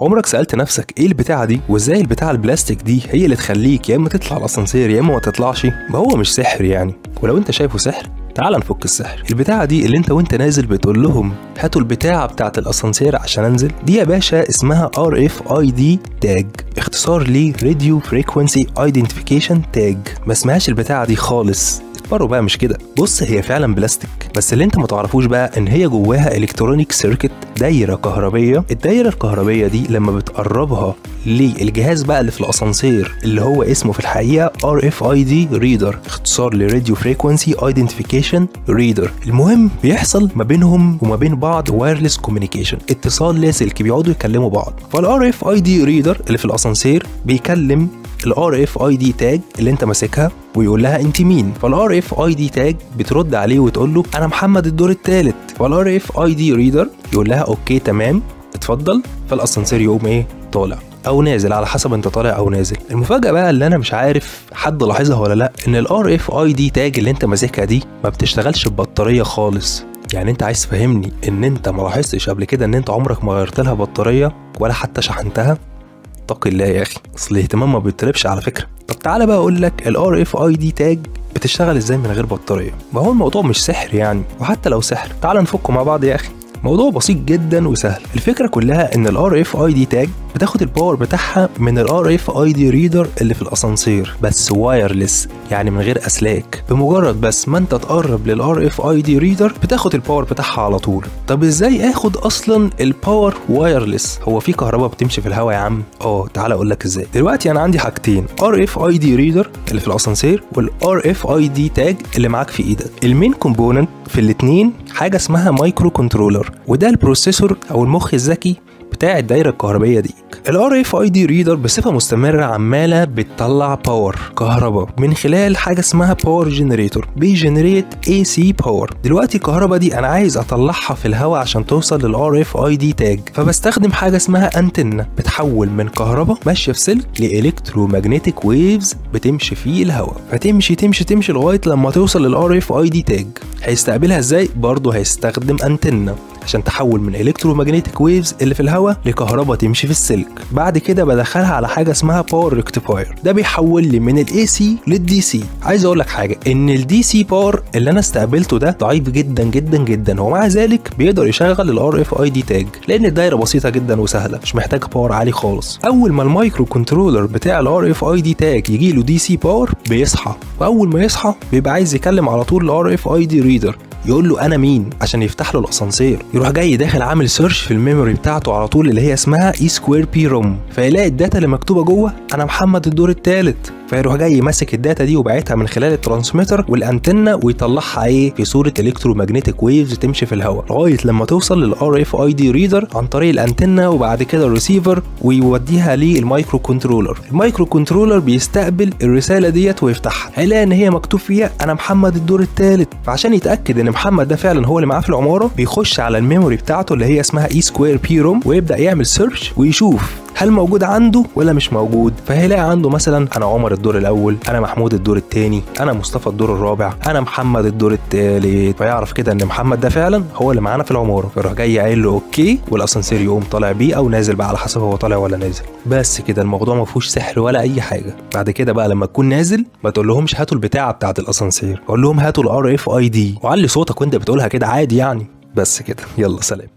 عمرك سألت نفسك ايه البتاعة دي وازاي البتاعة البلاستيك دي هي اللي تخليك يا اما تطلع الاسانسير يا اما ما تطلعش؟ ما هو مش سحر يعني، ولو انت شايفه سحر تعال نفك السحر. البتاعة دي اللي انت وانت نازل بتقول لهم هاتوا البتاعة بتاعة الاسانسير عشان انزل، دي يا باشا اسمها RFID tag، اختصار ل Radio Frequency Identification Tag. ما اسمهاش البتاعة دي خالص، اتبروا بقى مش كده. بص هي فعلا بلاستيك، بس اللي انت ما تعرفوش بقى ان هي جواها electronic circuit، دايرة كهربيه. الدايرة الكهربيه دي لما بتقربها للجهاز بقى اللي في الاسانسير اللي هو اسمه في الحقيقة RFID reader، اختصار ل Radio Frequency Identification Reader. المهم بيحصل ما بينهم وما بين بعض wireless communication، اتصال لاسلكي، بيقعدوا يكلموا بعض. فال RFID reader اللي في الاسانسير بيكلم ال RFID tag اللي انت ماسكها ويقول لها انت مين، فال RFID tag بترد عليه وتقول له انا محمد الدور الثالث، فال RFID reader يقول لها okay تمام اتفضل، فالاسانسير يقوم ايه طالع او نازل على حسب انت طالع او نازل. المفاجاة بقى اللي انا مش عارف حد لاحظها ولا لا، ان ال RFID tag اللي انت ماسكها دي ما بتشتغلش ببطاريه خالص. يعني انت عايز تفهمني ان انت ما لاحظتش قبل كده ان انت عمرك ما غيرت لها بطارية ولا حتى شحنتها؟ اتق الله يا اخي، اصل الاهتمام ما بيطلبش على فكرة. طب تعالى بقى اقول لك ال RFID tag بتشتغل ازاي من غير بطارية. ما هو الموضوع مش سحر يعني، وحتى لو سحر تعالى نفكه مع بعض يا اخي. موضوع بسيط جدا وسهل. الفكرة كلها ان ال RFID tag بتاخد ال power بتاعها من ال RFID reader اللي في الاسانسير، بس wireless يعني من غير اسلاك. بمجرد بس ما انت تقرب لل RFID reader بتاخد ال power بتاعها على طول. طب ازاي اخد اصلا ال power wireless؟ هو في كهرباء بتمشي في الهواء يا عم؟ تعالى اقول لك ازاي. دلوقتي انا عندي حاجتين، RFID reader اللي في الاسانسير وال RFID tag اللي معاك في ايدك. ال main component في الاثنين حاجة اسمها microcontroller، وده ال processor او المخ الذكي بتاع الدايرة الكهربيه دي. ال RFID reader بصفة مستمرة عماله بتطلع power كهرباء من خلال حاجة اسمها power generator، بي generate AC power. دلوقتي الكهرباء دي انا عايز اطلعها في الهواء عشان توصل لل RFID tag، فبستخدم حاجة اسمها انتنه بتحول من كهرباء ماشية في سلك ل electromagnetic waves بتمشي في الهواء، فتمشي تمشي تمشي لغاية لما توصل لل RFID tag. هيستقبلها ازاي؟ برضه هيستخدم انتنه عشان تحول من electromagnetic waves اللي في الهواء لكهرباء تمشي في السلك. بعد كده بدخلها على حاجة اسمها power rectifier، ده بيحول لي من ال AC لل DC. عايز اقول لك حاجة، ان ال DC power اللي انا استقبلته ده ضعيف جدا جدا جدا، ومع ذلك بيقدر يشغل ال RFID tag لان الدايرة بسيطة جدا وسهلة، مش محتاج power عالي خالص. اول ما ال microcontroller بتاع ال RFID tag يجي له DC power بيصحى، واول ما يصحى بيبقى عايز يكلم على طول ال RFID reader يقول له انا مين عشان يفتح له الاسانسير. يروح جاي داخل عامل search في ال memory بتاعته على طول اللي هي اسمها E square P ROM، فيلاقي ال data اللي مكتوبة جوه انا محمد الدور الثالث، فيروح جاي ماسك ال data دي وباعتها من خلال ال transmitter وال antenna ويطلعها ايه في صوره electromagnetic waves تمشي في الهواء لغاية لما توصل لل RFID reader عن طريق الانتنه وبعد كده الريسيفر، ويوديها لل microcontroller. ال microcontroller بيستقبل الرسالة ديت ويفتحها، هيلاقي ان هي مكتوب فيها انا محمد الدور الثالث. فعشان يتاكد ان محمد ده فعلا هو اللي معاه في العمارة بيخش على ال memory بتاعته اللي هي اسمها E square P ROM ويبدا يعمل search ويشوف هل موجود عنده ولا مش موجود. فهيلاقي عنده مثلا انا عمر الدور الاول، انا محمود الدور الثاني، انا مصطفى الدور الرابع، انا محمد الدور الثالث، فيعرف كده ان محمد ده فعلا هو اللي معانا في العمارة. فيروح جاي قايل له okay، والاسانسير يقوم طالع بيه او نازل بقى على حسب هو طالع ولا نازل. بس كده الموضوع ما فيهوش سحر ولا اي حاجة. بعد كده بقى لما تكون نازل ما تقول لهمش هاتوا البتاعه بتاعه الاسانسير، قول لهم هاتوا ال RFID، وعلي صوتك وانت بتقولها كده عادي يعني. بس كده، يلا سلام.